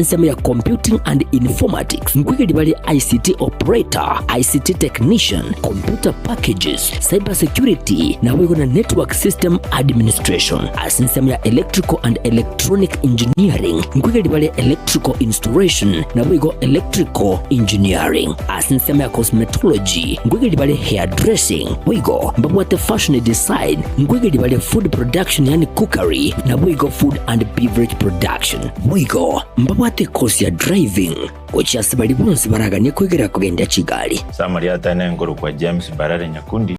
ensemo ya Computing and Informatics nkoigeria bare ICT Operator, ICT Technician, Computer Packages, Cyber Security naboigo na Network System Administration. Ase ensemo ya Electrical and Electronic Engineering nkoigeria bare Electrical Installation naboigo Electrical Engineering. Ase ensemo ya Cosmetology nkoigeria bare Hairdressing boigo mbabwate Fashion Design nkoigeria bare Food Production yaani Cookery naboigo Food and Beverage Production. Boigo mbabwate ekosi ya Driving gochia ase baria bonsi baraganie koigerera kogendia chigari. Samaria Atene nkorokwa James Mbarare Nyakundi,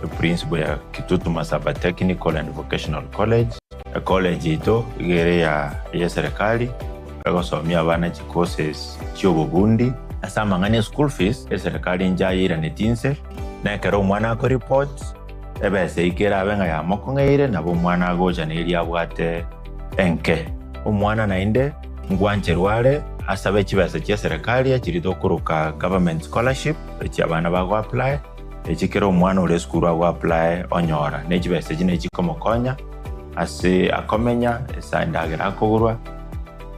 eprinciple ya Kitutu Masaba Technical and Vocational College. Ecollege yaito iga ere ya eserekari egosomia abana chicourses chiobobundi. Ase amang'ana e school fees, eserekari nchayeiranetie inse, na ekero omwana akoreport ebesa eyio kerabe ng'a yamokong'eire nabo omwana agocha neria abwate enke. Omwana naende ngwancherwa are asabe chibesa chia eserekari echiria tokoroka government scholarship echi abana bago apply, echi kera omwana ore esukuru ago apply onyora. Ne chibesa echi nachi chikomokonya ase akomenya, ase endagera akogorwa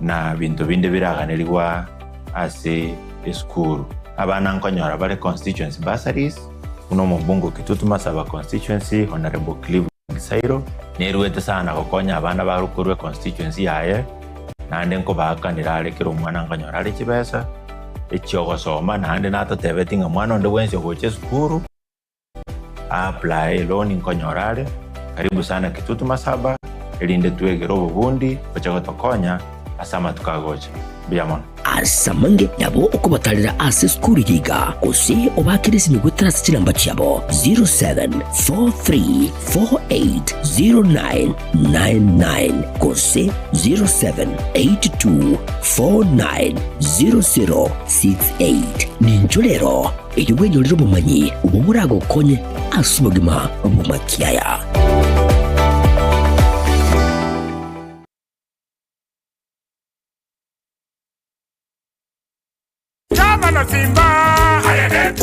na binto binde biraganerigwa ase esukuru. Abana nkonyora bare constituency bursaries buna omobunge o Kitutu Masaba constituency Honourable Clive Gisairo neruete sana gokonya abana bare korwa econstituency yaye naende nkobaakanera are kera omwana nkonyora are chibesa echiogosoma naende natotebeti ng'a mwana onde bwensi ogocha esukuru a apply eloan nkonyora are karibu sana Kitutu Masaba erinde twegere obobundi oche gotokonya ase amatuko agocha. Mbuya mono. Ase amange nabo okobatarera ase esukuru eye iga, gose obaakere esimi goetera ase chinamba chiabo 0743480999 gose 0782490068. Ninchwo rero erio bwenyorere obomanyi obwo boragokonye ase obogima bw'amakiaya.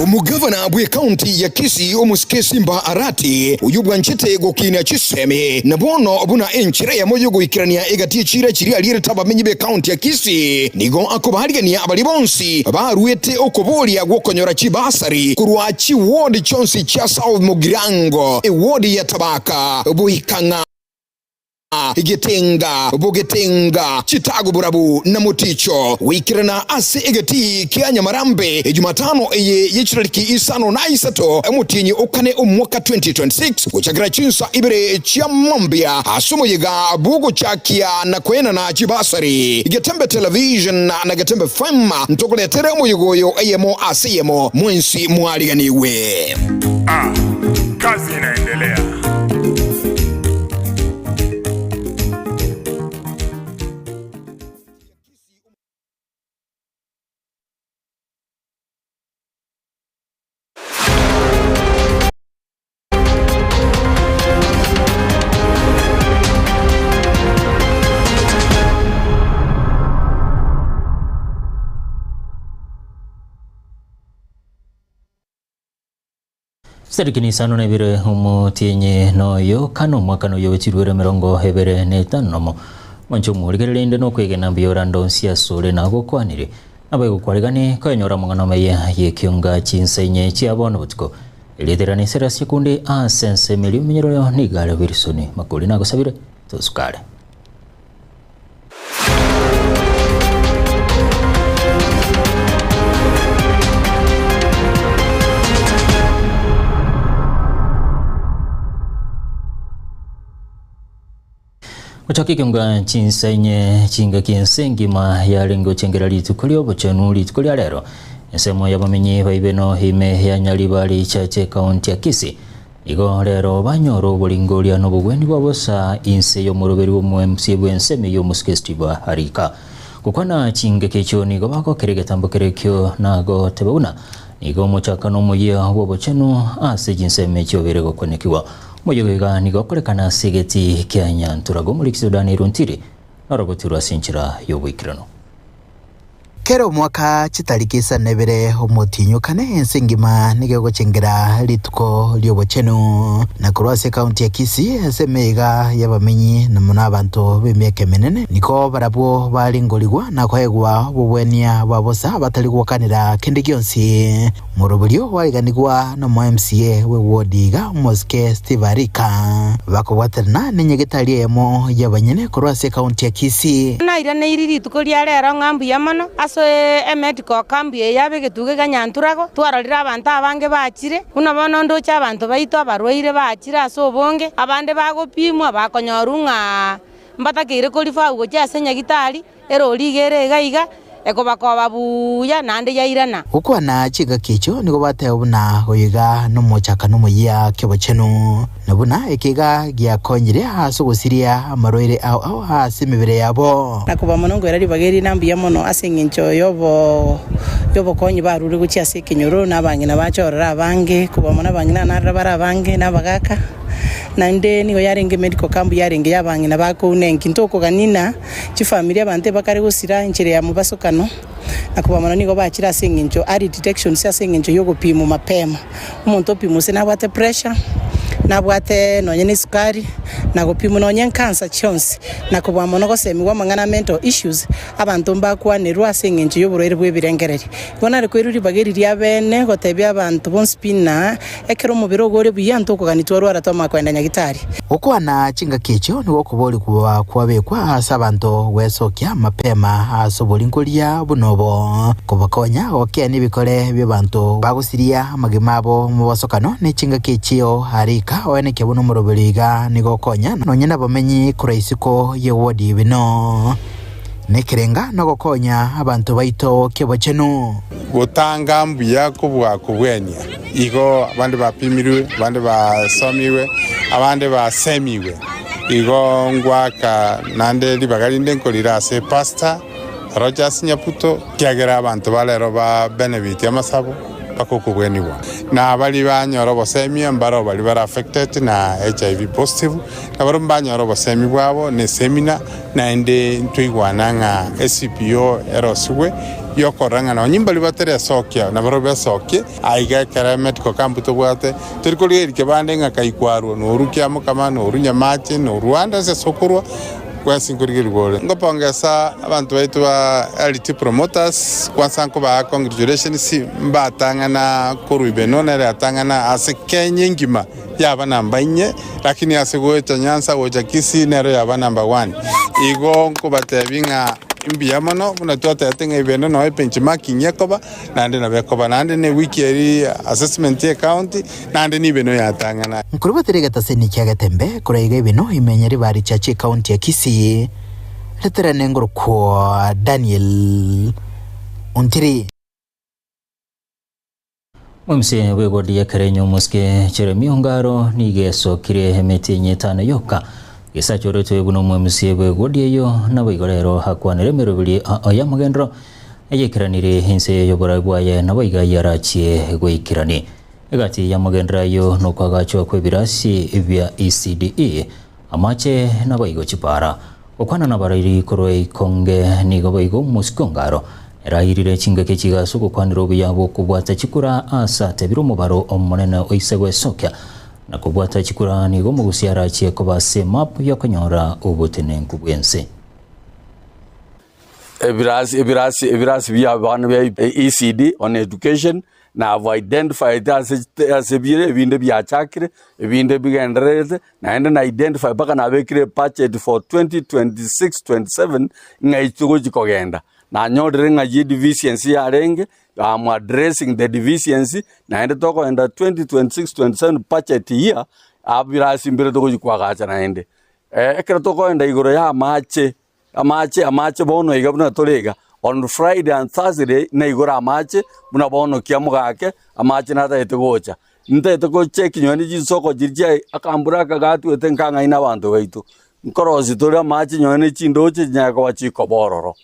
Omogavana bw'ekaunti ya Kisii omosike Simba Arati, oyio bwanchete gokiina chisemi, na bono buna enchera eyemo y'ogoikerania egati y'echiira chiria arierete abamenyi b'ekaunti ya Kisii, nigo akobaarigania baria bonsi baruete okoboria gw'okonyora chibasari korwa chiward chionsi chia South Mugirango, eward ya Tabaka, Boikang'a. Getenga, bogetenga, chitago borabu na moticho, goikerana ase egetii kia Nyamarambe Ejumatano eye ye chitariki isano na isato omotienyi o kane omwaka 2026 gochakera chinsa ibere chia mambia ase omoyega bw'ogochakia na koenana chibasari. Getembe Television na Getembe FM ntokoretere omoyega oyo eyemo ase eyemo mwensi mwariganigwe. Ah, kazi inaendelea. Chitariki isano na ibere omotienyi noyo kane omwaka noyo bwe chirwere emerongo ebere na etano nomo. Mwanche omorigereria inde nokwegena mbuya orande onsi asore nagokwanire. Nabo egokwarigani koenyora amang'ana amaya y'ekionga chinsa inye chia bono botuko. Erieta riane Silas Nyakundi ase ensemo eria omenyere oyo nigo are Wilson Makori nagosabire tosukare. Gochaka ekeunga chinsa inye chingaki ense engima yarenge gochengera rituko ri'obochenu rituko ria rero. Ensemo y'abamenyi baibeno ime ya Nyaribari Church ekaunti ya Kisii Igo rero banyore oboringoria na obogwenia bwa bosa inse y'omoroberi bw'omoMCA bw'ensemo eyio omosike Steve Arika. Gokwana chingaki echio nigo bagokera egetambo kerekio na goteba buna nigo omochakano omoyia bw'obochenu ase chinsemo echio obeire gokwanekigwa. Omoyia oyo iga nigo okorekana ase egetii kia Nyanturago omoriki Sudan Iruntiri norogotirwe ase enchera y'oboikeranu. Kera omwaka chitariki isano na ibere omotienyi o kane ense engima nigo egochengera rituko ri'obochenu. Na korwa ase ekaunti ya Kisii ase emeiga y'abamenyi na mono abanto b'emiaka emenene nigo barabwo baringorigwa na koegwa obobwenia bwa bosa batari gwakanera kende gionsi. Moroberio gwariganigwa nomo MCA bw'ewodi iga omosike Steve Arika bakobwaterana nenyagetari eyemo y'abanyene korwa ase ekaunti ya Kisii. Nairaneirie rituko ria rero ng'a mbuya mono ase emedical camp eye y'abegetugo gia Nyanturago, twarorire abanto abange bachire, buna bono ndoche abanto baito abarwaire bachire ase obonge, abande bagopimwa bakonyorwa ng'a mbatakeire korifawu gochia ase nyagitari, Erori iga ere iga iga, ekobakoba buya, naende yairana. Gokwana chingaki echio nigo bateba buna oyo iga nomochakano omoyia ki'obochenu, na buna eke iga giakonyire ase ogosiria amarwaire ao ao ase emebere yabo. Na koba mono nkoira ribaga eri na mbuya mono ase engencho y'obokonyi barure gochia ase ekenyoro, na abang'ina bache ororo abange, koba mono abang'ina naroro bare abange, na abagaka. Naende nigo yarenge medical camp yarenge y'abang'ina bakouna enki. Ntokogania ng'a Chifamiri abanto ebakare gosira enchera ya mobasokano, na koba mono nigo bachire ase engencho early detections ase engencho y'ogopimwa mapema. Omonto opimwa gose nabwate pressure, nabwate nonye na esukari, na gopimwa nonye nkansa chionsi, na kobua mono gosemigwa amang'ana a mental issues, abanto mbakwanerwa ase engencho y'oborwaire bw'ebirengererio. Igo nare koirwa ribaga eri riabeene gotebia abanto bonsi pi ng'a Ekero omobere ogo ore buya, ntokogania twarwara twamanya kogenda nyagitari. Gokwana chingaki echio nigo okoborigwa kwabekwa ase abanto gwesokia mapema ase oboringoria buna obo, kobakonya gokeania ebikore bi'abanto bagosiria amagima abo mobosokano ne chingaki echio arika oenekia buna omoroberi iga nigo okonya nonya nabamenyi korwa isiko y'ewodi bino nekerenga nogokonya abanto baito ki'obochenu. Gotanga mbuya kobua kobwenia. Igo abande bapimirwe, abande basomigwe, abande basemigwe. Igo ngwaka naende ribaga rinde nkorira ase Pastor Rogers Nyabuto, ekiagera abanto ba rero ba benefit amasabo mpaka okobwenigwa. Na baria banyora obosemia mbaro baria bare affected na HIV positive, nabarobwo mbanyore obosemi bwabo na esemina, naende ntwaigwana ng'a eCPO erosigwe yokorora ng'a nonye mbaria bateresokia nabarobwo besokie. Aiga ekero medical camp tobwate, tori korigereria kebande ng'a kaikwarwa noru Kiamokama, noru Nyamache, noru ande ase ase okorwa, bwensi nkorigerigwa ore. Nkopongesa abanto baito ba LT promoters, kwansa nkobaa congratulations mbatang'ana korwa Ibeno nere atang'ana ase Kenya engima yaba namba inye, lakini ase gocha Nyanza gocha Kisii nero yaba number one. Igo nkobatebia ng'a mbuya mono buna twatebete ng'a Ibeno noo ebenchmarking ekoba. naende nabo ekoba naende ne wiki eria assessment ye county, naende nibe noyatang'ana. Nkorubatera egetaseni kia Getembe koraiga ebino imenya ribari chia chi'ecounty ya Kisii reterane ngorokwo Daniel Ontiri. Omse bw'egodi ya Kerenyo omosike Jeremia Ongaro nigo esokire emetienyi etano yoka gesachoretwe buna omwemsie bw'egodi eyo naboigo rero akwanire emeroberi y'amagenderero Eyeikeranire inse y'oboraai bwaye, naboigo ayio arachie goikerani. Egati y'amagenderero ayio nokoagachwa kw'ebirasi bia ECDE, amache naboigo chipara. Gokwana nabarairi korwa ikonge nigo boigo omosike ongaro erairire chingaki chiga ase ogokwanera obuya bw'okobwata chikura ase atebire omobaro omonene oise gwesokia na kobwata chikura nigo omogusia arachie koba ase emap y'okonyora obotenenku bw'ense. Ebirasi ebirasi ebirasi bia abana bia ECD on education na have identified ase ase bire ebinde biachakire ebinde bigendererete naende na identify mpaka nabekire ebudget for 2026 27 ng'a echi togochi kogenda. Nanyorire ng'a eywo deficiency yarenge am addressing the deficiency naende tokogenda 2026 27 budget year abirasi mbire togochi koagacha naende. Ekero tokogenda igoro ya amache. Amache, amache bono iga buna tore iga, on Friday and Thursday naigore amache buna bono kiamogake, amache natagete gocha. Ntagete go check nonye ne chinsoko chiria chia akambura aka gatwete nkang'aina abanto baito. Nkorosia tore amache nonye ne chindoche chinyare koba chikoba ororo.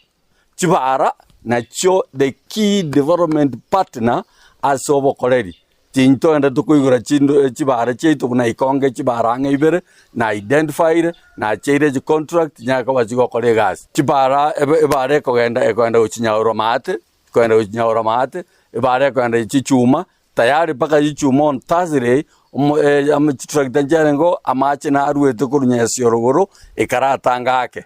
Chibara nachio the key development partner ase obokoreri. Tintogenda tokoigora chindo chibara chiaito buna ikonge chibara ang'e ibere, na identifyire, nacheire chicontract nyare koba chigokora egasi. Chibara ebe ebara ekogenda ekogenda gochia nyaurwa maate, ekogenda gochia nyaurwa maate, ebara ekogenda chichuma, tayari mpaka chichuma on Thursday, omo amo chitractor nchiarengeo amache naruete korwa Nyasio rogoro, ekaratanga ake.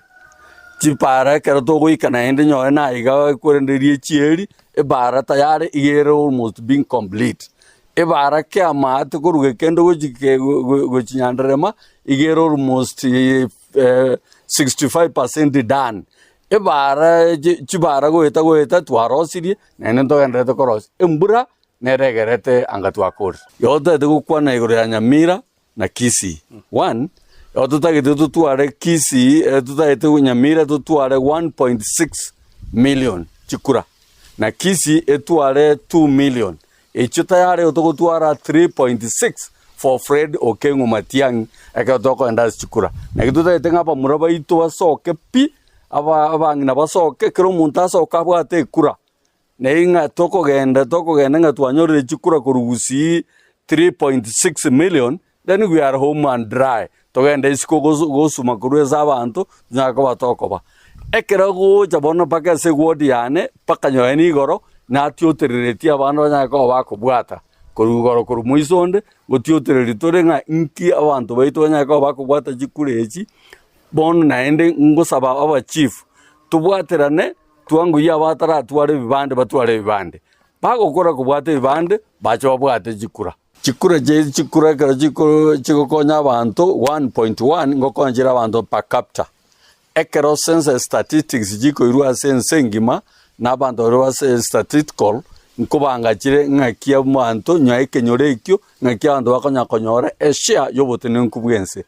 Chibara ekero togoika naende nyore naiga korende rie chieri, Ebaara tayari iga ere almost being complete. Ebaara kiamaate korwa gekendo gochi ke gochi nyanderema iga ere almost 65% done. Ebaara chi chibaara goeta goeta twarosirie naende ntogendererete korosia. Embura nere egerete anga twakorire. Igo totagete gokwana igoro ya Nyamira na Kisii. One, igo totagete totware Kisii, eh, totagete Nyamira totware 1.6 million chikura, na Kisii etware 2 million. Echio tayari igo togotwara 3.6 for Fred Okengo Matiang'i ekero tokogenda ase chikura. Naki totagete ng'a abamura baito basoke pi, aba abang'ina basoke, kera omonto asoke abwate ekura. Naye ng'a tokogenda tokogenda ng'a twanyorire chikura korwa Gusii 3.6 million, then we are home and dry. Togende isiko gosu gosuma korwa ase abanto, tonyare koba tokoba. Ekero gocha bono mpaka ase eward yane, mpaka nyoe na igoro, natiotereretie abana banyare koba bakobwata, korwa igoro korwa moiso onde, ngotiotereria tore ng'a inki abanto baito banyare koba bakobwata chikura echi, bono naende ngosaba abachief, tobwaterane. Twanguie abataratware ebibande batware ebibande, bagokora kobwata ebibande, bache babwate chikura. Chikura chiaito chikura ekero chiko chigokonya abanto 1.1 ngokonya chire abanto per capita. Ekero census statistics chikoirwa ase ense engima, na abanto baria base statistical, nkobanga chire ng'aki abanto nyuma ekenyoro ekio, ng'aki abanto bakonya konyora eshare ya obotenenku bwa ense.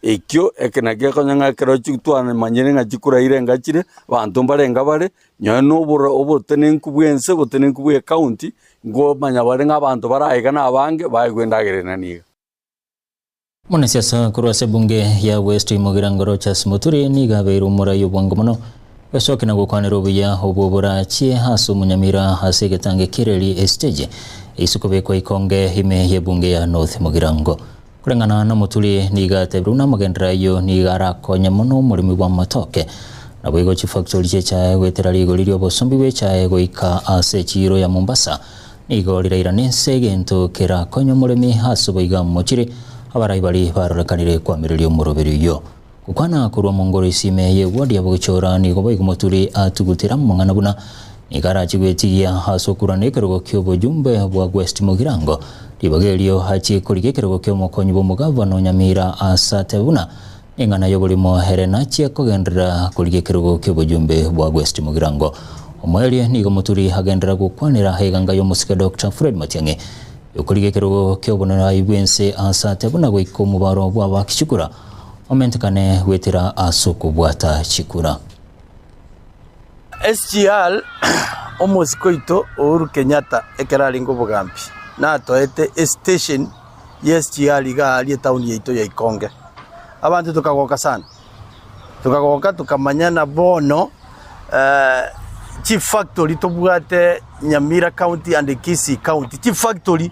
Ekio eke nakio gekonya ng'a ekero twamanyire ng'a chikura ire ngachire, abanto mbarenge bare, nonye na oboro obotenenku bwa ense obotenenku bwa ecounty, nkomanya bare ng'a abanto baraiga na abange, baegwe endagera enene iga. Mwanasiasa korwa ase ebunge ya West Mugirango Rochas Muturi nigo abeire omorai obwango mono gosokia na gokwanera obuya obwo borachie ase omonyamira ase egetange ki'ereri estage eise kobekwa ikonge ime y'ebunge ya North Mugirango. Koreng'ana n'omoturi nigo atebire buna amagenderero ayio nigo arakonye mono omoremi bw'amatoke. Naboigo chifactori chi'echae goetera rigori ri'obosombi bw'echae goika ase echiiro ya Mombasa nigo rirairane ense egento kerakonye omoremi ase oboiga mochire abarai baria barorekanire koamereria omoroberi oyio. Gokwana korwa mongoro isime y'eward ya Bogichora nigo boigo Moturi atugutire amang'ana buna nigo arache gwetigia ase okorwana ekerogo ki'obojumbe bwa West Mugirango. Ribaga erio achie korigia ekerogo ki'omokonyi bw'omogavana o Nyamira ase atebe buna neng'ana y'oborimo ere nachie kogenderera korigia ekerogo ki'obojumbe bwa West Mugirango. Omoerio nigo Moturi agenderera gokwanera eganga y'omosike Doctor Fred Matiang'i yokorigia ekerogo ki'obonerai bw'ense ase atebe buna goika omobaro bw'abakichikura Omentekane goetera ase okobwata chikura. SGR, Omosike oito Uhuru Kenyatta ekero arenge obogambi natoete estation ya SGR iga aria etown yaito ya Ikonge. Abanto tokagoka sana, tokagoka tokamanya na bono chifactory tobwate Nyamira county and Kisii county, chifactory.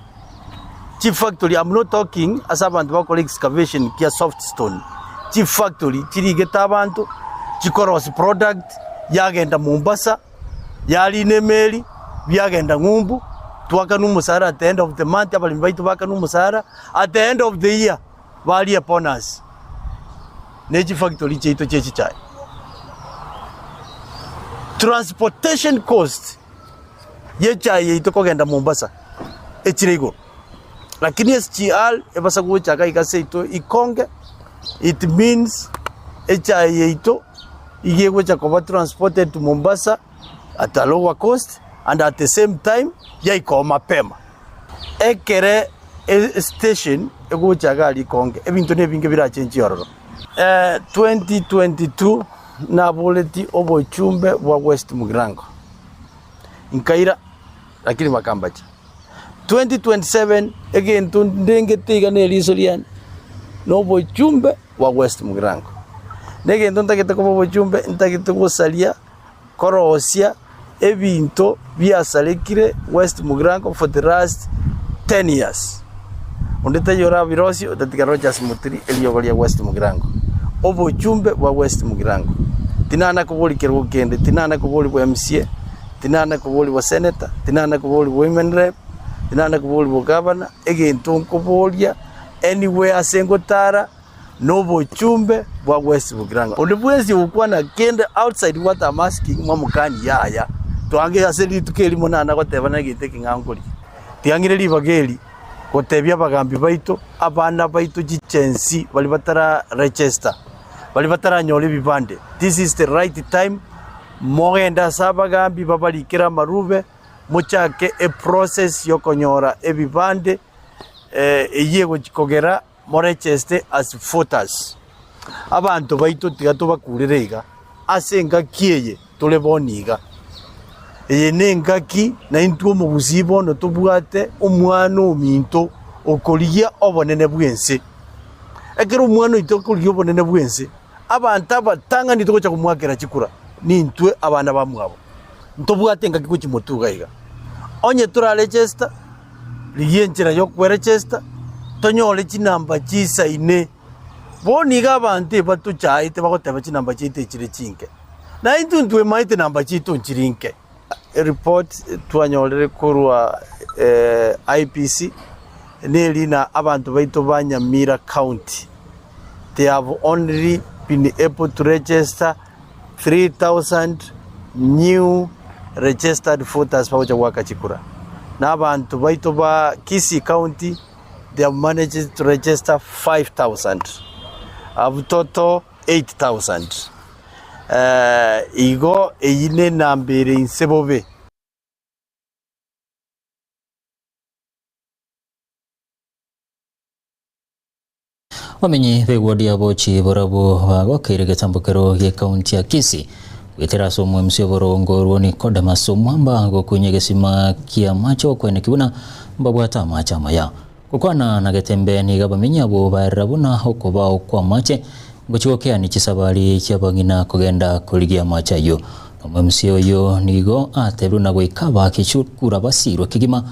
Chifactory, I'm not talking ase abanto bagokora excavation kia soft stone, chifactory chirigete abanto, chikorosia product, yagenda Mombasa, yarina emeri, biagenda ng'umbu, twakanwa omosara at the end of the month, abaremi baito bakanwa omosara, at the end of the year, baria bonus, ne chifactory chiaito chie chichae. Transportation cost. y'echae yaito kogenda Mombasa echire igoro. Lakini SGR ebasa gocha iga iga seito ikonge, it means echae yaito iga egocha koba transported to Mombasa at a lower cost and at the same time yaikoo mapema. Ekere estation egocha iga aria ikonge, ebinto na ebinge birachenchie ororo. 2022 naboretie obochumbe bwa West Mugirango. Nkaira, lakini bakambacha. 2027 egento ndengete iga na eriso riane, na obochumbe bwa West Mugirango. Na egento ntagete koba obochumbe, ntagete gosaria, korosia ebinto biasarekire West Mugirango for the last. 10 years. Onde taiyo orabirosie otatiga Rodgers Muturi eriogo ria West Mugirango. Obochumbe bwa West Mugirango. Tinana koboria kerogo kende, tinana koboria bwa MCA, tinana koboria bwa senator, tinana koboria bwa women rep, tinana koboria bwa governor, egento nkoboria anywhere ase ngotara nobochumbe bwa West Mugirango. Onde bwensi ogokwana kende outside what I'm asking mwamokani yaya. Twange ase rituko erimo nana gotebana egento eke ng'a nkoria. Tiang'ire ribaga eri gotebia abagambi baito, abana baito chichensi baria batara register, baria bataranyora ebibande, this is the right time mogende ase abagambi babarikere amarube, mochake eprocess yokonyora ebibande eyio egochi kogera moregeste as voters. Abanto baito tiga tobakurere iga ase engaki eye tore bono iga. Eye nengaki naintwe omogusii bono tobwate omwana ominto okorigia obonene bw'ense. Ekero omwana oito akorigia obonene bw'ense, abanto abatang'ani togocha komoakera chikura nintwe abana bamwabo. Ntobwate engaki gochimotuga iga. Onye toraregester, rigia enchera y'okweregester, tonyore chinamba chisaine. Bono iga abanto ebatochaete bagoteba chinamba chiaito echire chinke, na intwe ntwemaete namba chiaito nchiri inke. Ereport twanyorire korwa IEBC neri na abanto baito ba Nyamira County they have only been able to register 3000 new registered voters bagocha goaka chikura. Na abanto baito ba Kisii County they have managed to register 5000 of total 8000. Eh, igo eyio nenamba ere inse bobe. Bamenyi b'ewodi ya Bochi barabwo bagokeire egetambokero gi'ekaunti ya Kisii goetera ase omwemsi oborongo orwo Nicodemus Omwamba gokunya egesima ki'amache gokweneki buna mbabwate amache amaya. Gokwana na Getembe nigo abamenyi abwo baerera buna okobao kw'amache ngochia gokeania chisabari chi'abang'ina kogenda korigia amache ayio. Na omwemsi oyo nigo atebirwe na goika abaake chikura basirwe kegima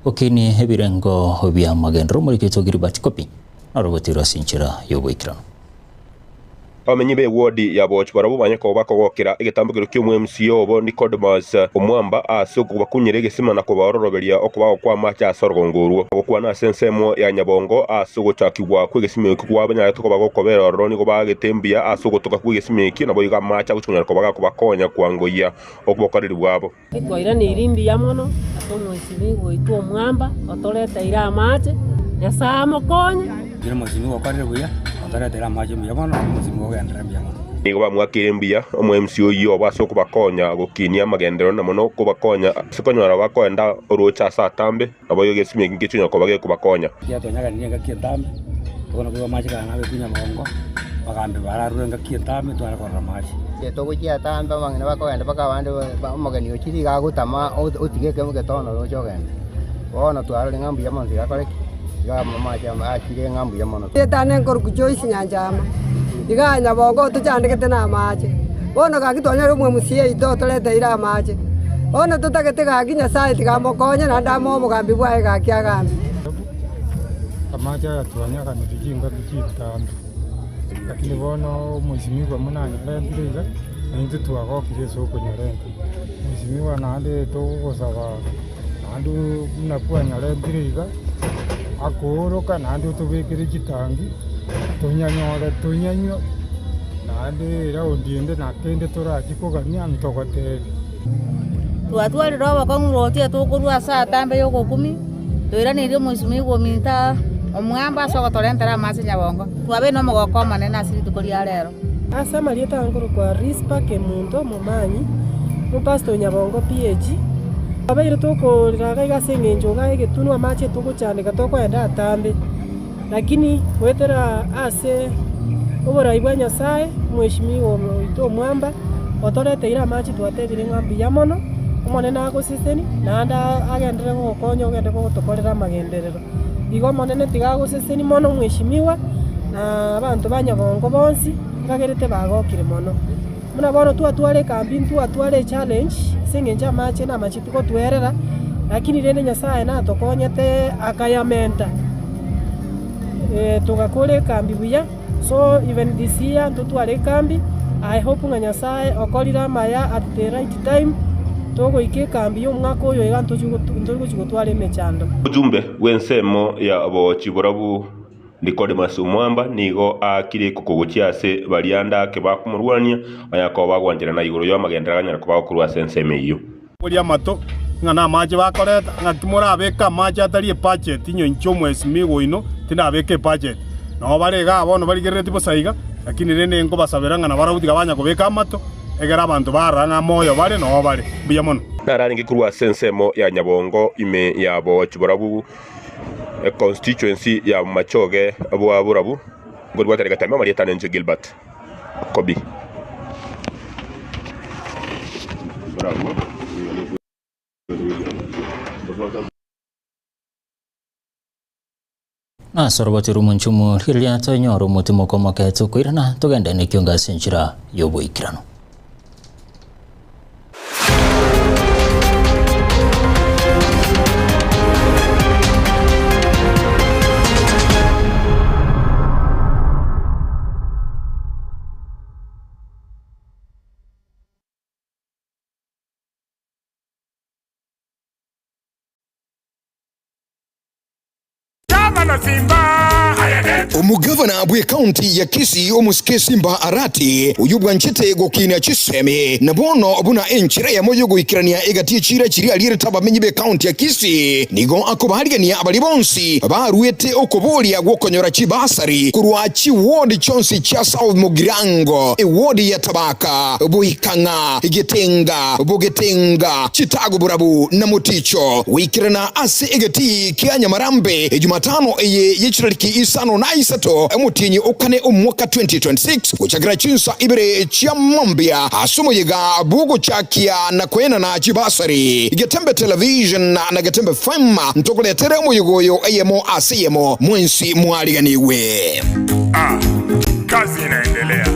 gokinia ebirengo bi'amagenderero. Omoriki oito Gilbert Kopi norogotirwe ase enchera y'oboikeranu. Abamenyi b'ewodi ya Boch barabwo banye koba bakogokera egetambokero ki'omwemc obo Nicodemus Omwamba ase okobakunyera egesima na kobaororoberia okobao kw'amache ase orogongo orwo. Gokwana ase ensemo ya Nyabongo ase ogochakigwa kw'egesima ekio kwabanyarete koba gokobera ororo nigo baagete mbuya ase ogotoka kw'egesima ekio naboigo amache agochia konyara koba gakobakonya kwangoyia obokoreri bwabo. Twairaneiri mbuya mono ase omwesimigwa oito omwamba otoreteire amache, Nyasae amokonye. Ekero omwesimigwa okorire buya, otoreteire amache mbuya mono, naende omwesimigwa ogenderere mbuya mono. Nigo bamwakeire mbuya omo-MC oyio obo ase okobakonya gokinia amagenderero na mono kobakonya ase konyora bakoenda orooche ase atambe, naboigo egesimi eki ngechinya koba gekobakonya. Ekiatonyaganirie engaki entambe, tokona koigwa amache kare nabe ekunya mogongo, abagambi bararure engaki entambe tware korora amache. Togochia atambe abang'ina bakogenda mpaka abande omogeni ochire iga agotama otige ekemo getono roche ogende. Bono twarorire ng'a mbuya mono tigakore ki? Iga amache achire ng'a mbuya mono. Etane nkoruku Joyce Nyanchama, igaa Nyabongo otochandegete na amache. Bono gaki twanyora omwemusia oito otoreteire amache. Bono totagete gaki Nyasaye tiga amokonye naende amoe obogambi bwaye gaki agambe. Amache aya twanyaganire chingaki chitambe, lakini bono omwesimigwa buna anyorentire iga, naintwe twagokire ase okonyorenta. Mwesimigwa naende togogosaba naende buna kwanyorentire iga, akooroka naende otobekere chitangi, tonyanyore tonyanywe, naende eraundi ende na kende torachi kogania ntogotebie. Twatwarire obokong'u roche tokorwa ase atambe y'ogokumia, toiraneirie omoisimigwa ominto aa omwamba ase ogotorentera amache nyabongo. Twabeire nomogoko omonene ase rituko ria rero. Ase amarieta nkorokwa Rispa Kemunto Momanyi, omopastor o Nyabongo PAG. Twabeire tokorera iga iga ase eng'encho iga egetunwa amache togochandeka tokoenda atambe, lakini goetera ase oborai bwa Nyasaye, omweshimiwa oito omwamba otoreteire amache twatebire ng'a mbuya mono, Omonene agoseseni naende agenderere gogokonya ogende gotokorera amagenderero. Igo Omonene tiga agoseseni mono omweshimiwa, na abanto ba Nyabongo bonsi, nkagerete bagokire mono. Buna bono twatwara ekambi ntwatwara echallenge, ase eng'encho amache na amache tigotwerera, Lakini rende Nyasaye natokonyete akayamenta, togakora ekambi buya, so even this year ntotware ekambi, I hope ng'a Nyasaye okorire amaya at the right time, togoika ekambi ya omwaka oyo iga ntori gochi gotwara emechando. Ojumbe bw'ensemo ya bochi borabu Nicodemus Omwamba nigo aakire ekoko gochia ase baria ande ake bakomorwania, onye koba bagwancherana igoro y'amagenderero aganyare koba agokorwa ase ensemo eyio. Boria amato, ng'a namache bakoreta, ng'aki morabeke amache atari ebudget, inwe inche omwesimigwa oino tindabeka ebudget. Nabo bare igaa bono barigereretie bosa iga, lakini rende nkobasabera ng'a nabarabwo tiga banya kobeka amato, egere abanto barora ng'a moyo bare noo bare. Mbuya mono. Nararenge korwa ase ensemo ya Nyabongo ime ya Bogochi Borabu, econstituency ya Bomachoge bwa Borabu, nkoribwatera egetambe amarieta ane inche Gilbert Kobi. Ase orobato rw'omonchumu riria tonyore omotimoko omoke tokoirana togende nekiongo ase enchera y'oboikeranu. Omogavana bw'ekaunti ya Kisii omosike Simba Arati, oyio bwanchete gokiina chisemi, na bono buna enchera eyemo y'ogoikerania egati y'echiira chiria arierete abamenyi b'ekaunti ya Kisii, nigo akobaarigania baria bonsi baruete okoboria gw'okonyora chibasari korwa chiwodi chionsi chia South Mugirango, ewodi ya Tabaka, Boikang'a, Getenga, Bogetenga, Chitago Borabu na Moticho, goikerana ase egetii kia Nyamarambe Ejumatano eye ye chitariki 53 omotienyi o kane omwaka 2026 gochakera chinsa ibere chia mambia ase omoyega bw'ogochakia na koenana chibasari. Getembe Television na Getembe FM ntokoretere omoyega oyo eyemo ase eyemo mwensi mwariganigwe. Ah, kazi inaendelea.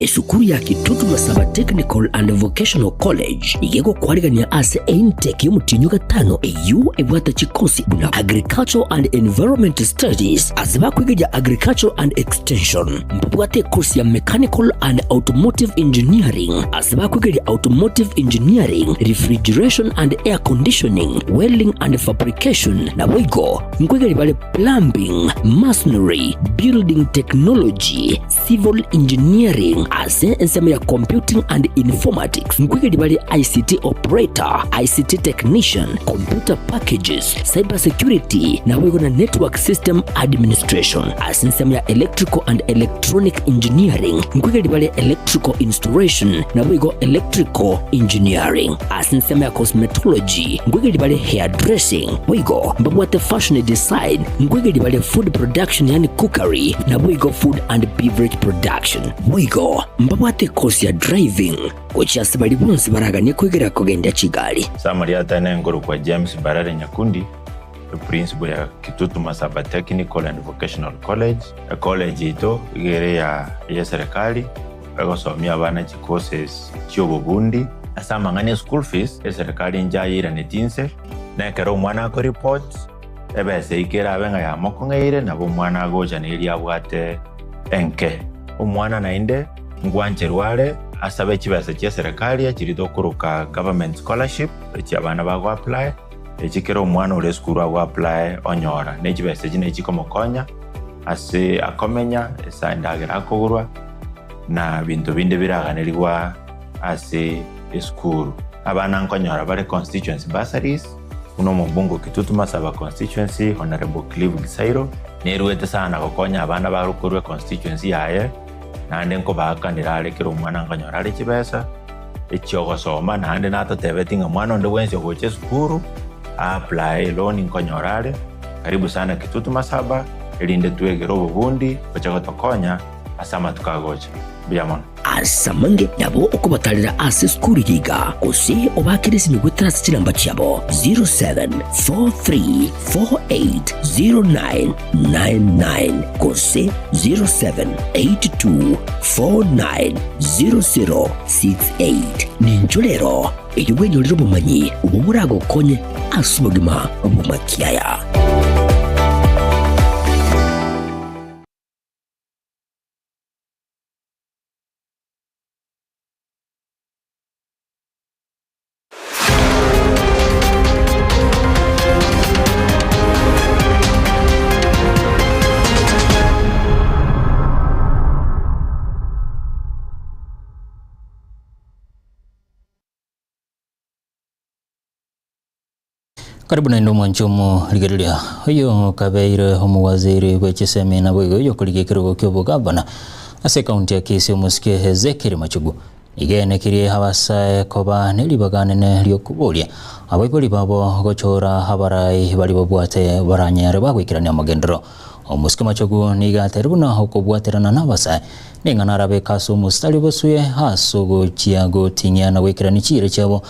Esukuru ya Kitutu Masaba Technical and Vocational College iga egokwarigania ase eintake y'omotienyi o gatano eyio ebwate chikosi buna Agricultural and Environment Studies ase bakwegeria Agricultural and Extension. Mbabwate ekosi ya Mechanical and Automotive Engineering ase bakwegeria Automotive Engineering, Refrigeration and Air Conditioning, Welding and Fabrication naboigo nkwegeria bare Plumbing, Masonry, Building Technology, Civil Engineering ase ensemo ya Computing and Informatics nkwegeri bare ICT Operator, ICT Technician, Computer Packages, Cyber Security naboigo na Network System Administration. Ase ensemo ya Electrical and Electronic Engineering nkwegeri bare Electrical Installation naboigo Electrical Engineering. Ase ensemo ya Cosmetology nkwegeri bare Hairdressing boigo mbabwate Fashion Design nkwegeri bare Food Production yaani Cookery naboigo Food and Beverage Production. Boigo mbabwate ekosi ya Driving gochia ase baria bonsi baraganie koigera kogendia chigari. Samari atene nkorokwa James Barare Nyakundi, eprinciple ya Kitutu Masaba Technical and Vocational College. Ecollege yaito iga ere ya eserikali, egosomia abana chicourses chiobobundi. Ase amang'ana e school fees, eserikali inche ayeiraneti inse, na ekero omwana akoreport, ebesa eyio kerabe ng'a yamokong'eire, nabo omwana agocha na eria abwate enke. Omwana naende ngwancherwa are asabe chibesa chia eserikali chiria tokoroka government scholarship, echi abana bago apply, echi kera omwana ore esukuru ago apply onyora. Ne chibesa echi nachi chikomokonya ase akomenya, ase endagera akogorwa, na binto binde biraganerigwa ase esukuru. Abana nkonyora bare constituency bursaries, buna omobunge o Kitutu Masaba constituency Honourable Clive Gisairo, neruete sana gokonya abana bare korwa econstituency yaye, naende nkobaakanera are kera omwana nkonyora are chibesa echiogosoma, naende natotebeti ng'a mwana onde bwensi ogocha esukuru a apply eloan nkonyora are. Karibu sana Kitutu Masaba, erinde twegere obobundi gocha gotokonya ase amatuko agocha. Mbuya mono. Ase amange nabo okobatarera ase esukuru eye iga, gose obaakere esimi goetera ase chinamba chiabo 0743480999 gose 0782490068. Nincho rero erio bwenyorere obomanyi obwo boragokonye ase obogima bw'amakiaya. Karibu naende omwanchi omorigereria oyo kabeire omowaziri bwe chisemi naboigo oyo okorigia ekerogo kia obogavana ase ekaunti ya Kisii omosike Ezekiel Machogu nigo enekirie abasae koba neribaga nene riokoboria abaibori babo gochora abarai baria babwate baranyare bagoikerania amagenderero. Omosike Machogu nigo ateire buna okobwaterana nabasae ning'ana arabeke ase omositari oboswe ase ogochia goting'ia na goikerania chiira chiabo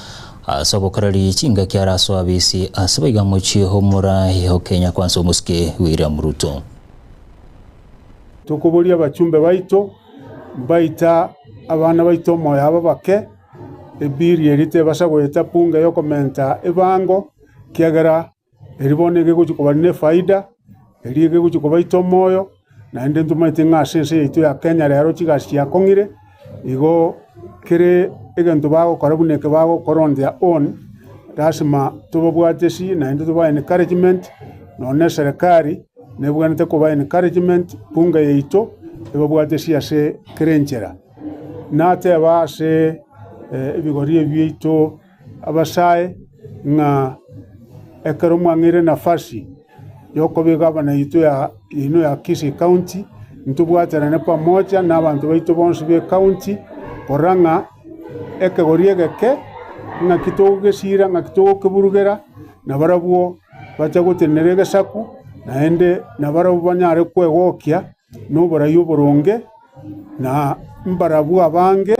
Ase obokoreri chingaki arasoe abisi ase baiga mochie omorai o Kenya kwansa omosike William Ruto. Tokoboria abachumbe baito, mbaita abana baito omoyo aba bake, ebiri eria tebasa goeta punga yokomenta ebango, ekiagera Erio bono egegochia koba nefaida, erio egegochia kobaita omoyo, naende ntomaete ng'a ase ense yaito ya Kenya rero chigasi chiakong'ire, igo kere egento bagokora buna eke bagokora on their own, lasima tobabwate esi naende tobae encouragement, nonya na eserekari nebwenerete kobaa encouragement bunge yaito ebabwate esi ase kera enchera. Nateba ase ebigori ebi biaito. Abasae, ng'a ekero mwang'eire nafasi y'okoba egavana yaito ya yaino ya Kisii County, ntobwaterane pamoja na abanto baito bonsi be county korora ng'a ekegori egeke ng'aki togogesira, ng'aki togokeburugera, nabarabwo bacha gotenenera egesaku, naende nabarabwo banyare kwegokia na oborai oboronge. Na mbarabwo abange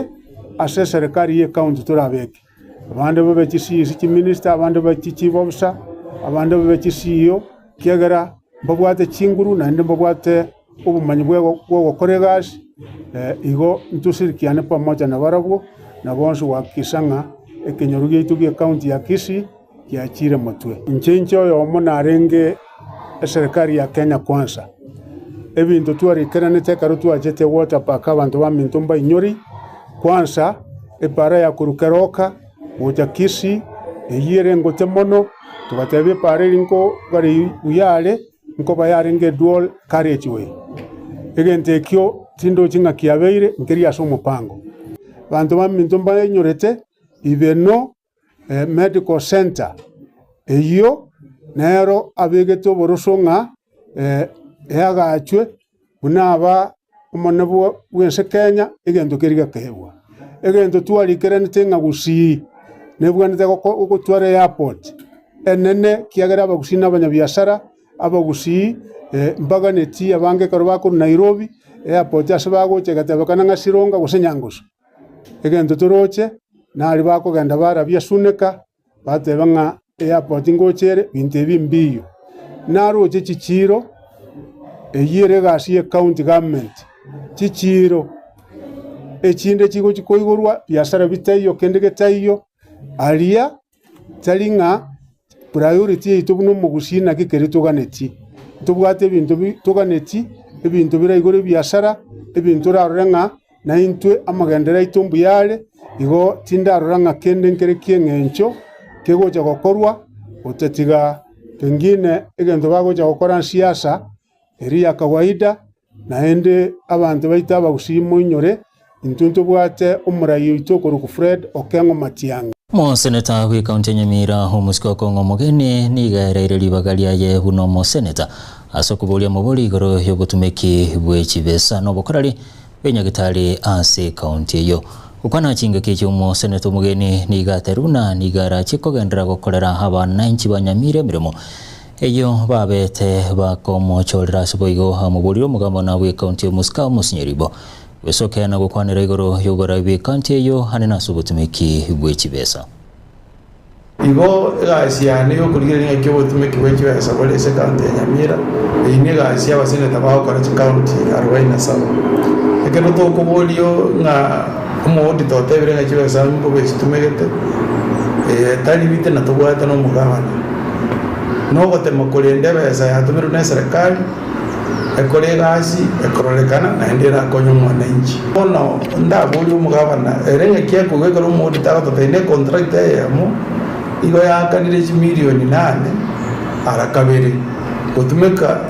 ase eserekari y'ecounty torabeke, abande babe chi-CS chiminista, abande babe chi-chief officer, abande babe chi-CEO, ekiagera mbabwate chinguru naende mbabwate obomanyi bwa ogokora egasi, igo ntoshirikiane pamoja nabarabwo, na bonsi gohakikisha ng'a ekenyoro giaito gi'ecounty ya Kisii giachire motwe. Inche inche oyomo narenge eserekari ya Kenya Kwanza. Ebinto twarikeranete ekero twachete water park abanto baminto mbainyori, kwanza epara ya korwa Keroka gocha Kisii eyio ere engote mono, togatebia epara eria nko bare buya are nkoba yarenge edual carriage way. Egento ekio tindochi ng'a kiabeire nkeri ase omopango. Abanto baminto mbainyorete Ibeno Medical Centre, eyio nero abegete oboroso ng'a eagachwe buna aba omonene bw'ense Kenya egento keria gekeegwa. Egento twarikeranete ng'a gusii nebwenerete gotwara airport enene ekiagera abagusii na abanyabiasara, abagusii mbaganeti abange ekero bakorwa Nairobi, airport ase bagocha egatebekana ng'a Sironga gose Nyangusu. Egento toroche, naria bakogenda barabia suneka, bateba ng'a airport ngocha ere, binto ebi mbiyo. Naroche chichiiro, eyio ere egasi ye county government, chichiiro echinde chigochi koigorwa, biasara bitaiyo kende getaiyo, aria Tari ng'a priority yaito buna omogusii naki keria toganetie. Ntobwate ebinto bi toganetie, ebinto biraigore ebiasara, ebinto orarore ng'a naintwe amagenderero aito mbuya are, igo tindarora ng'a kende nkere ki'eng'encho kegocha gokorwa, gotatiga pengine egento bagocha gokora nsiasa, eria ya kawaida, naende abanto baito abagusii moinyore, intwe ntobwate omorai oito okorokwa Fred Okengo Matiang'i. Omoseneta bw'ekaunti ya Nyamira omosike Okong'o Omogeni nigo aereire ribaga riaye buna omoseneta ase okoboria amabori igoro y'obotumeki bwe chibesa na obokorari bw'enyagitari ase ekaunti eyio. Gokwana chingaki echi omoseneta Omogeni nigo aterire buna nigo arachie kogenderera gokorera abananchi ba Nyamira emeremo Eyio babete bakomochorera ase boigo amoborire omogabana bw'ekaunti ya Omusika Omosinyeribo. Gwesokia na gokwanera igoro y'oborai bw'ekanti eyio ane nase obotumeki bwe chibesa. Igo egasi yane y'okorigereria ng'aki obotumeki bwe chibesa bore ase ekaunti ya Nyamira, eyio negasi y'abaseneta bagokora chikaunti arobaini na saba. Ekero tokoborio ng'a omoauditor otebire ng'a chibesa mbobe chitumegete, tari bite na tobwate na omogabana. Nogotema korenda ebesa yatomirwe na eserekari. Ekore egasi ekororekana naende erakonye omwananchi. Bono ndaborie omogabana, ere ng'aki akoigwa ekero omoodita agototebia ne contract eyemo igo yaakanire chimilioni nane ara kabere gotumeka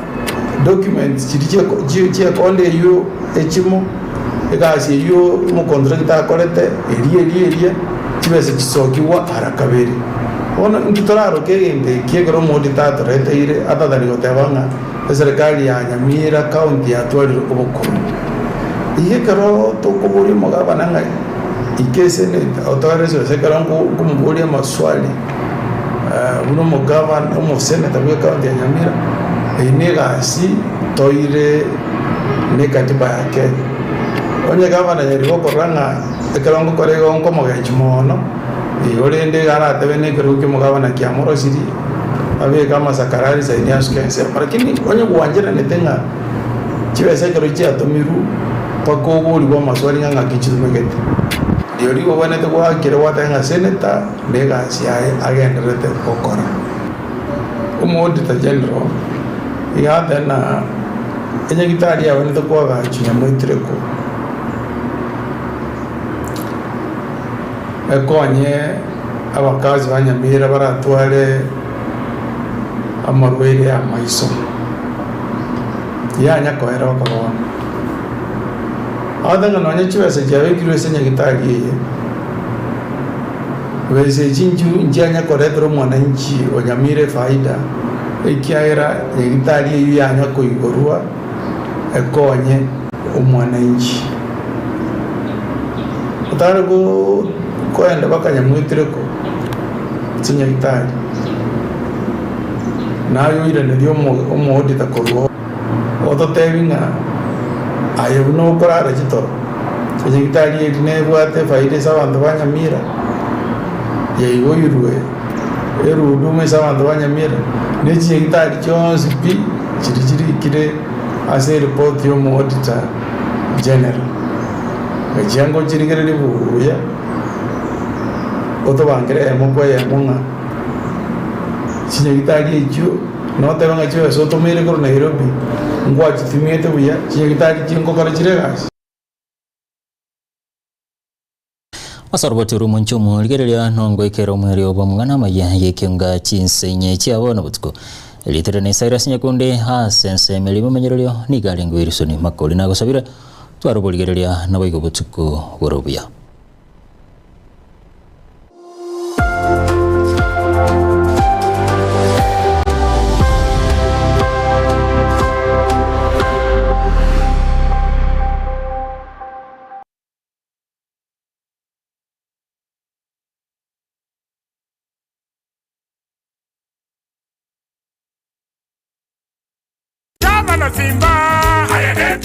documents chiria chiekonda eywo echimo, egasi eywo omocontractor akorete eria eria eria chibesa chisokigwa ara kabere. Bono inki toraroke egento eki ekero omoodita atoreteire atatari goteba ng'a Eserekari ya Nyamira County yatwarire obokonyi. Igo ekero tokoboria omogabana ng'a ike eseneta otoerese gose ekero nkomoboria amaswali buna omogabana omoseneta bwe county ya Nyamira, eyio ne egasi toire ne ekatiba ya Kenya. Onye gavana yari gokorora ng'a ekero ngokora igo nkomogechi mono, igo rende iga aratebe na ekerogo kia omogabana kiamorosirie. Abeke amasakara a risaini asuke ensemo. Lakini onye gwancheranete ng'a chibesa ekero chiatomirwe mpaka oborigwe amaswali ng'a ng'aki chitumegete, rirorio igo obwenerete goakera gwateba ng'a senator na egasi yaye agendererete gokora. Omo auditor general iga ateba ng'a enyagitari yabwenerete koagachwa nyamoitireko ekonye. Abakazi ba Nyamira baratware amarwaire y'amaiso, tiyanya koera mpaka bono. Agote ng'a nonye chibesa chiabekirwe ase nyagetari eye, besa echi nchiu nchianya koretera omwananchi o Nyamira efaida, ekiagera nyagetari eywo yanya koigorwa ekonye omwananchi. Otare koenda bakanyamwetereko chinyagitari, naye oiranerie omoodita korwa oo, ototebi ng'a aye buna okorara chitoro, enyagitari eri nebwate efaida ase abanto ba Nyamira, yaigoirwe erudumu ase abanto ba Nyamira, ne chinyagitari chionsi pi chiria chirikire ase eripoti y'omoodita general. Gachia ngochirigereria buya, otobangere eyemo kwa eyemo ng'a chinyagitari echio notebe ng'a chibesa otomeire korwa Nairobi, ngwachitumiete buya, chinyagitari echio nkokora chire egasi. Ase oroboti rw'omonche omorigereria nongoikera omwerio bw'amang'ana amaya y'ekeonga chinsenye chiabo nobotuko. Erieta riane Cyrus Nyakundi ase ensemo eria y'obomenyererio nigo arenge Wilson Makori nagosabire tware oborigereria naboigo obotuko bore obuya.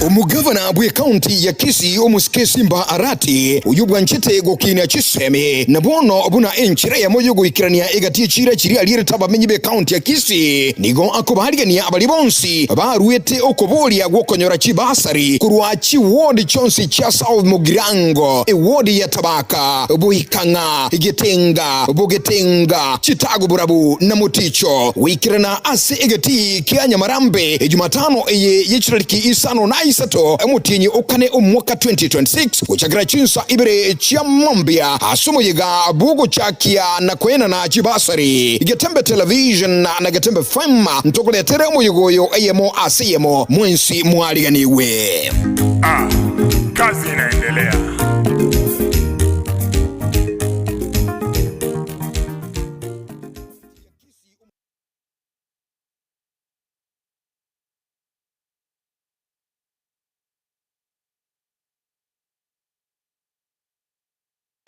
Omogavana bw'ekaunti ya Kisii omosike Simba Arati, oyio bwanchete gokinia chisemi, na bono buna enchera eyemo y'ogoikerania egati y'echiira chiria arierete abamenyi b'ekaunti ya Kisii, nigo akobaarigania baria bonsi baruete okoboria gw'okonyora chibasari korwa chiwodi chionsi chia South Mugirango, ewodi ya Tabaka, Boikang'a, Getenga, Bogetenga, Chitago Borabu na Moticho, goikerana ase egetii kia Nyamarambe Ejumatano eye ye chitariki isano na isato omotienyi o kane omwaka 2026 gochakera chinsa ibere chia mambia ase omoyega bw'ogochakia na koenana chibasari. Getembe Television na Getembe FM ntokoretere omoyega oyo eyemo ase eyemo mwensi mwariganigwe. Ah, kazi inaendelea.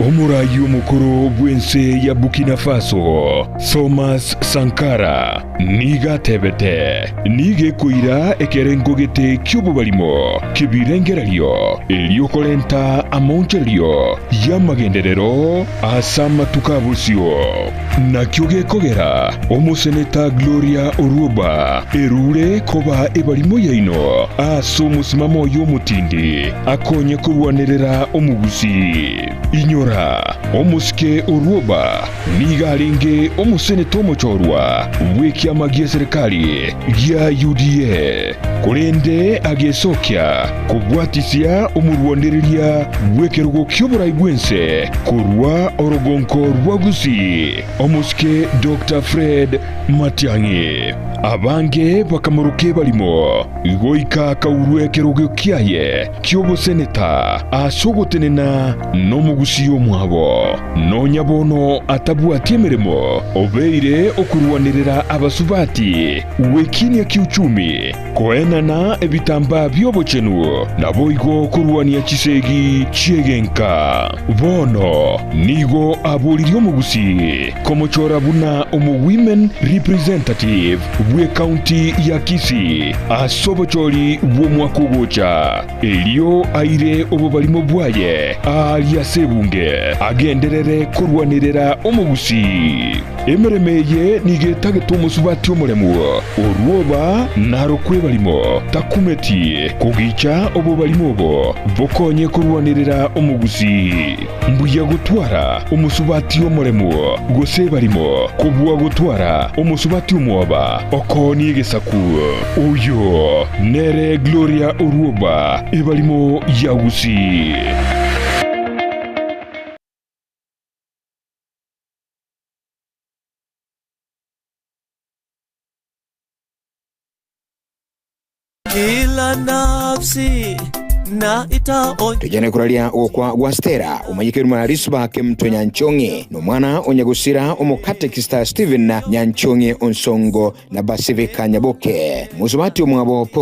Omorayi omokoro bw'ense ya Burkina Faso, Thomas Sankara, nigo atebete, Nigo ekoira ekerengo gete ki'obobarimo ki'ebirengererio, erio korenta amaonchorerio y'amagenderero ase amatuko a bosio. Nakio gekogera omoseneta Gloria Orwoba erure koba ebarimo yaino ase omosimamo oye omotindi akonye korwanerera omogusii. Inyora, omosike Orwoba nigo arenge omoseneta omochorwa bw'ekiama gi'eserekari gia UDA, korende agesokia kobwatisia omorwanereria bw'ekerogo ki'oborai bw'ense korwa orogonko rwa Gusii, omosike Doctor Fred Matiang'i. Abange bakamoroka ebarimo goika akaurwa ekerogo kiaye ki'oboseneta ase ogotenena nomogusii omwabo. Nonya bono atabwati emeremo, obeire okorwanerera abasubati gwekinia kiuchumi, koenana ebitambaa bi'obochenu, naboigo korwania chisegi chi'egenka. Bono nigo aboririe omogusii komochora buna omo-women representative bw'ecounty ya Kisii ase obochori bw'omwaka ogocha. Erio aire obobarimo bwaye aaria ase ebunge, agenderere korwanerera omogusii. Emeremo eye nigo etagete omosubati omoremu, orwoba narokwe ebarimo, takumeti kogicha obobarimo obo bokonye korwanerera omogusii. Mbuya gotwara omosubati omoremu gose ebarimo, kobua gotwara omosubati omwoba okoonia egesaku. Oyo nere Gloria Orwoba, ebarimo ya Gusii. Kila nafsi na itaonja Tochane koraria ogokwa gwa Stella, omanyekeri buna Rispa Kemto Nyanchong'e, na omwana o nyagosira omokatekista Stephen Nyanchong'e Onsongo na Basivika Nyaboke, mosubati omwabo Paul.